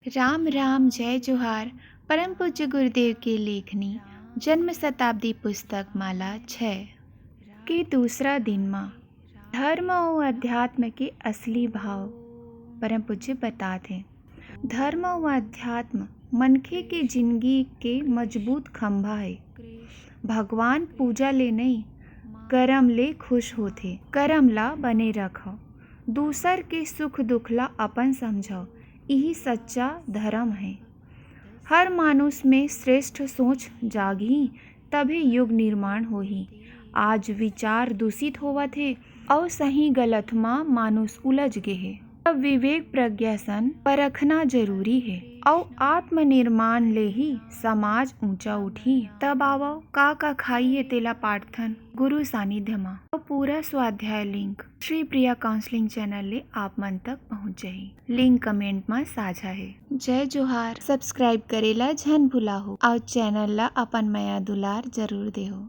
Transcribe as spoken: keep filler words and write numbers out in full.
राम राम, जय जोहार। परम पूज्य गुरुदेव के लेखनी, जन्म शताब्दी पुस्तक माला छः के दूसरा दिन म धर्म अउ अध्यात्म के असली भाव परम पूज्य बतात हे। धर्म अउ अध्यात्म मनखे के जिनगी के मजबूत खंभा हे। भगवान पूजा ले नइ, करम ले खुश होथे। करम ला बने रखव, दूसर के सुख दुख ला अपन समझव, इही सच्चा धर्म हे। हर मानुष में श्रेष्ठ सोच जागही, तभे युग निर्माण होही। आज विचार दूषित होवत हे अउ सही गलत म मानुष उलझ गे हे। तब विवेक प्रज्ञा सन परखना जरूरी हे अउ आत्मनिर्माण ले ही समाज ऊंचा उठही। तब आवव, का का खाई हे तेला पाठथन गुरु सानिध्य म। अउ पूरा स्वाध्याय link Shri Priya counselling channel ले आप मन तक पहुंच जाही। लिंक कमेंट म साझा हे। जय जोहार। सब्सक्राइब करे ला झन भुलाहू अउ चैनल ला अपन मया दुलार जरूर देहू।